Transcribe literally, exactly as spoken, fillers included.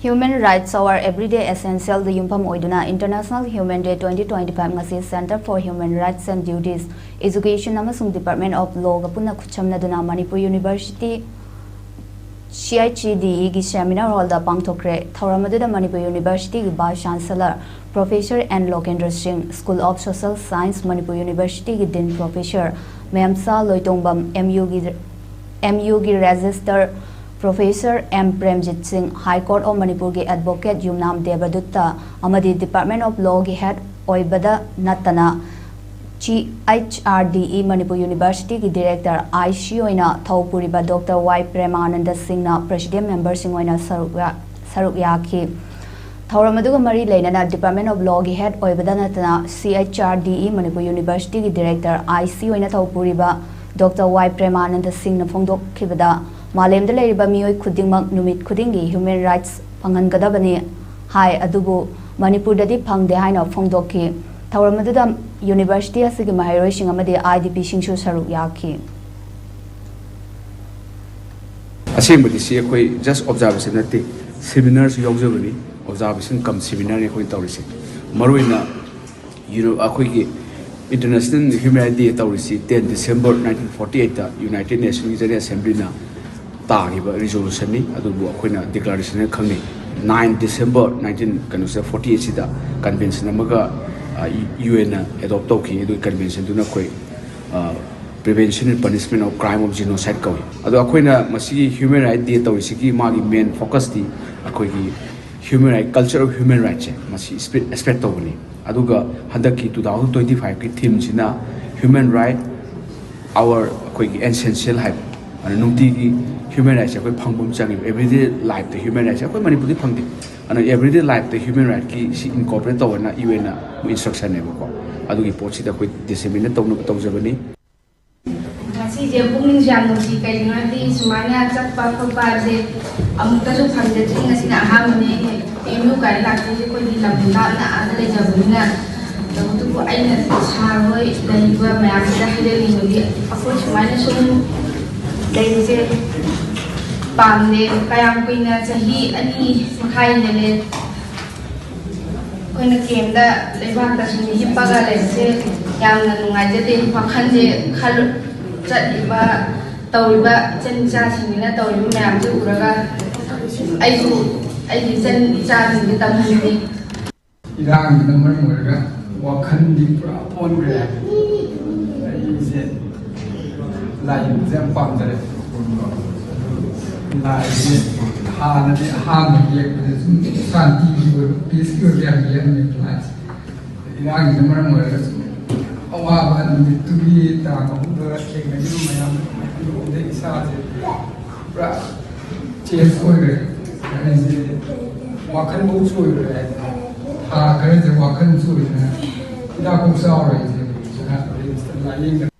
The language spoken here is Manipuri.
Human Rights Our Everyday Essential ꯗ ꯌꯨꯝꯐꯝ ꯑꯣꯏꯗꯨꯅ International Human Day twenty twenty-five ꯉꯁꯤ Centre for Human Rights and Duties, Education ꯑꯃꯁꯨꯡ Department of Law ꯒ ꯄꯨꯟꯅ ꯈꯨꯠꯁꯝꯅꯗꯨꯅ Manipur university C H E D E ꯒꯤ seminar hall ꯗ ꯄꯥꯡꯊꯣꯛꯈ꯭ꯔꯦ꯫ ꯊꯧꯔꯝ ꯑꯗꯨꯗ ꯃꯅꯤꯄꯨꯔ ꯌꯨꯅꯤꯚꯔꯁꯤꯇꯤꯒꯤ Vice Chancellor Professor N Lokendra Singh, School of Social Science Manipur ꯌꯨꯅꯤꯚꯔꯁꯤꯇꯤꯒꯤ Dean Professor Memcha Loitongbam, M ꯌꯨꯒꯤ ꯑꯦꯝ ꯌꯨꯒꯤ Registrar Professor M Premjit Singh, High Court of ꯃꯅꯤꯄꯨꯔꯒꯤ Advocate ꯌꯨꯝꯅꯥꯝ ꯗꯦꯕꯗꯨꯠꯇ ꯑꯃꯗꯤ Department of Law ꯒꯤ Head ꯑꯣꯏꯕꯗ ꯅꯠꯇꯅ ꯁꯤ H R D E Manipur ꯌꯨꯅꯤꯚꯔꯁꯤꯇꯤꯒꯤ Director ꯑꯥꯏ ꯁꯤ ꯑꯣꯏꯅ ꯊꯧ ꯄꯨꯔꯤꯕ ꯗꯣꯛꯇꯔ ꯋꯥꯏ ꯄ꯭ꯔꯦꯃꯥꯅꯟꯗ ꯁꯤꯡꯅ President member ꯁꯤꯡ ꯑꯣꯏꯅ ꯁꯔꯨꯛ ꯌꯥ-, ꯁꯔꯨꯛ ꯌꯥꯈꯤ꯫ ꯊꯧꯔꯝ ꯑꯗꯨꯒ ꯃꯔꯤ ꯂꯩꯅꯅ Department of Law ꯒꯤ Head ꯑꯣꯏꯕꯗ ꯅꯠꯇꯅ ꯁꯤ H R D E Manipur ꯌꯨꯅꯤꯚꯔꯁꯤꯇꯤꯒꯤ Director ꯑꯥꯏ ꯁꯤ ꯑꯣꯏꯅ ꯊꯧ ꯄꯨꯔꯤꯕ ꯗꯣꯛꯇꯔ ꯋꯥꯏ ꯄ꯭ꯔꯦꯃꯥꯅꯟꯗ ꯁꯤꯡꯅ ꯐꯣꯡꯗꯣꯛꯈꯤꯕꯗ, ꯃꯥꯂꯦꯝꯗ ꯂꯩꯔꯤꯕ ꯃꯤꯑꯣꯏ ꯈꯨꯗꯤꯡꯃꯛ ꯅꯨꯃꯤꯠ ꯈꯨꯗꯤꯡꯒꯤ human rights ꯐꯪꯍꯟꯒꯗꯕꯅꯤ ꯍꯥꯏ, ꯑꯗꯨꯕꯨ ꯃꯅꯤꯄꯨꯔꯗꯗꯤ ꯐꯪꯗꯦ ꯍꯥꯏꯅ ꯐꯣꯡꯗꯣꯛꯈꯤ꯫ ꯊꯧꯔꯝ ꯑꯗꯨꯗ ꯌꯨꯅꯤꯚꯔꯁꯤꯇꯤ ꯑꯁꯤꯒꯤ ꯃꯍꯩꯔꯣꯏꯁꯤꯡ ꯑꯃꯗꯤ ꯑꯥꯏ ꯗꯤ ꯄꯤ ꯁꯤꯡꯁꯨ ꯁꯔꯨꯛ ꯌꯥꯈꯤ꯫ ꯑꯁꯦꯡꯕꯗꯤ ꯁꯤ ꯑꯩꯈꯣꯏ just observation ꯅꯠꯇꯦ, seminar ꯁꯨ ꯌꯥꯎꯖꯕꯅꯤ꯫ Observation cum seminar ꯅꯤ ꯑꯩꯈꯣꯏꯅ ꯇꯧꯔꯤꯁꯦ꯫ ꯃꯔꯨꯑꯣꯏꯅ ꯌꯨꯅꯣ-, ꯑꯩꯈꯣꯏꯒꯤ International Human Rights Day ꯇꯧꯔꯤꯁꯤ ten December nineteen forty eight ꯇ United Nation ꯒꯤ General Assembly ꯅ ꯇꯥꯈꯤꯕ resolution ꯅꯤ, ꯑꯗꯨꯕꯨ ꯑꯩꯈꯣꯏꯅ declaration ꯍꯥꯏꯅ ꯈꯪꯅꯩ꯫ Nine December nineteen, ꯀꯩꯅꯣꯁꯤꯗ, forty eight ꯁꯤꯗ convention ꯑꯃꯒ, ꯑ, ꯌꯨ ꯑꯦꯟ ꯅ adopt ꯇꯧꯈꯤ꯫ ꯑꯗꯨꯒꯤ convention ꯗꯨꯅ ꯑꯩꯈꯣꯏ, ꯑ, Prevention and Punishment of Crime of Genocide ꯀꯧꯏ꯫ ꯑꯗꯣ ꯑꯩꯈꯣꯏꯅ ꯃꯁꯤꯒꯤ Human Rights Day ꯇꯧꯔꯤꯁꯤꯒꯤ ꯃꯥꯒꯤ main focus ꯇꯤ ꯑꯩꯈꯣꯏꯒꯤ human right, culture of human rights ꯁꯦ ꯃꯁꯤ spread, spread ꯇꯧꯕꯅꯤ꯫ ꯑꯗꯨꯒ ꯍꯟꯗꯛꯀꯤ two thousand twenty five ꯀꯤ theme ꯁꯤꯅ Human Right, Our, ꯑꯩꯈꯣꯏꯒꯤ essential ꯍꯥꯏꯕ, ꯑꯗꯨꯅ ꯅꯨꯡꯇꯤꯒꯤ human rights ꯁꯦ ꯑꯩꯈꯣꯏ ꯐꯪꯕ ꯑꯃ ꯆꯪꯉꯦꯕ꯫ Everyday life ꯇ human rights ꯁꯦ ꯑꯩꯈꯣꯏ ꯃꯅꯤꯄꯨꯔꯗꯤ ꯐꯪꯗꯦ꯫ ꯑꯗꯨꯅ everyday life ꯇ human right ꯀꯤ ꯁꯤ incorporate ꯇꯧꯑꯣꯅ ꯌꯨ ꯑꯦꯟ ꯅ instruction ꯅꯦꯕꯀꯣ꯫ ꯑꯗꯨꯒꯤ ꯄꯣꯠꯁꯤꯗ ꯑꯩꯈꯣꯏ disseminate ꯇꯧꯅꯕ ꯇꯧꯖꯕꯅꯤ꯫ ꯉꯁꯤꯁꯦ ꯄꯨꯛꯅꯤꯡꯁꯨ ꯌꯥꯝ ꯅꯨꯡꯁꯤ꯫ ꯀꯩꯒꯤꯅꯣ ꯍꯥꯏꯗꯤ ꯁꯨꯃꯥꯏꯅ ꯆꯠꯄ ꯈꯣꯠꯄ ꯍꯥꯏꯕꯁꯦ ꯑꯃꯨꯛꯇꯁꯨ ꯐꯪꯖꯗ꯭ꯔꯤ꯫ ꯉꯁꯤꯅ ꯑꯍꯥꯟꯕꯅꯦ ꯑꯩꯅ ꯑꯦꯝ ꯌꯨ ꯀꯥꯏꯅ ꯂꯥꯛꯆꯩꯁꯦ꯫ ꯑꯩꯈꯣꯏꯗꯤ ꯂꯝ ꯂꯥꯞꯅ ꯑꯥꯗ ꯂꯩꯖꯕꯅꯤꯅ꯫ ꯇꯧꯕꯇꯕꯨ ꯑꯩꯅ ꯁꯥꯔ ꯍꯣꯏ ꯂꯩꯔꯤꯕ ꯃꯌꯥꯝꯁꯤꯗ ꯍꯥꯏꯖꯅꯤꯡꯕꯗꯤ, ꯑꯩꯈꯣꯏ ꯁꯨꯃꯥꯏꯅ ꯁꯨꯝ ꯂꯩꯕꯁꯦ ꯄꯥꯝꯗꯦ꯫ ꯀꯌꯥꯝ ꯀꯨꯏꯅ, ꯆꯍꯤ ꯑꯅꯤ ꯃꯈꯥꯏ ꯍꯦꯜꯂꯦ ꯑꯩꯈꯣꯏꯅ ꯀꯦꯝꯗ ꯂꯩꯕꯥꯛꯇ ꯁꯨꯝ ꯍꯤꯞꯄꯒ ꯂꯩꯕꯁꯦ꯫ ꯌꯥꯝꯅ ꯅꯨꯡꯉꯥꯏꯖꯗꯦ꯫ ꯋꯥꯈꯜꯁꯦ ꯈꯜ ꯆꯠꯂꯤꯕ, ꯇꯧꯔꯤꯕ, ꯏꯆꯟ ꯏꯆꯥꯁꯤꯡꯁꯤꯅ ꯇꯧꯔꯤꯕ ꯃꯌꯥꯝꯁꯦ ꯎꯔꯒ ꯑꯩꯁꯨ ꯑꯩꯒꯤ ꯏꯆꯟ ꯏꯆꯥꯁꯤꯡꯁꯦ ꯇꯝꯍꯟꯅꯤꯡꯉꯤ꯫ ꯏꯔꯥꯡꯁꯤꯅ ꯃꯔꯝ ꯑꯣꯏꯔꯒ ꯋꯥꯈꯜꯗꯤ ꯄꯨꯔꯥ ꯑꯣꯟꯈ꯭ꯔꯦ꯫ ꯑꯩꯁꯦ ꯂꯥꯏ ꯌꯦꯡꯕꯁꯦ ꯌꯥꯝ ꯄꯥꯝꯖꯔꯦ꯫ ꯂꯥꯏꯁꯦ ꯍꯥꯟꯅꯗꯤ ꯑꯍꯥꯟꯕ ꯌꯦꯛꯄꯗ ꯁꯨꯝ ꯁꯥꯟꯇꯤꯒꯤ ꯑꯣꯏꯕ, ꯄꯤꯁꯀꯤ ꯑꯣꯏꯕ ꯌꯥꯝ ꯌꯦꯛꯑꯝꯃꯦ ꯂꯥꯏꯁꯦ꯫ ꯏꯔꯥꯡꯁꯤꯅ ꯃꯔꯝ ꯑꯣꯏꯔꯒ ꯁꯨꯝ ꯑꯋꯥꯕ ꯅꯨꯃꯤꯠꯇꯨꯒꯤ ꯇꯥꯡ ꯑꯍꯨꯝꯗ ꯊꯦꯡꯅꯈꯤꯕ ꯃꯌꯥꯝꯗꯣ, ꯑꯗꯨꯗꯒꯤ ꯏꯁꯥꯁꯦ ꯄꯨꯔꯥ ꯆꯦꯟꯖ ꯑꯣꯏꯈ꯭ꯔꯦ꯫ ꯑꯩꯁꯦ ꯋꯥꯈꯜꯐꯧ ꯆꯣꯏꯈ꯭ꯔꯦ ꯍꯥꯏꯇꯥꯔꯦ꯫ ꯊꯥ ꯈꯔꯁꯦ ꯋꯥꯈꯜ ꯆꯣꯏꯗꯅ ꯍꯤꯗꯥꯛꯐꯧ ꯆꯥꯎꯔꯦ ꯑꯩꯁꯦ꯫ ꯔꯤꯝꯁꯇ ꯂꯥꯏꯌꯦꯡꯗꯅ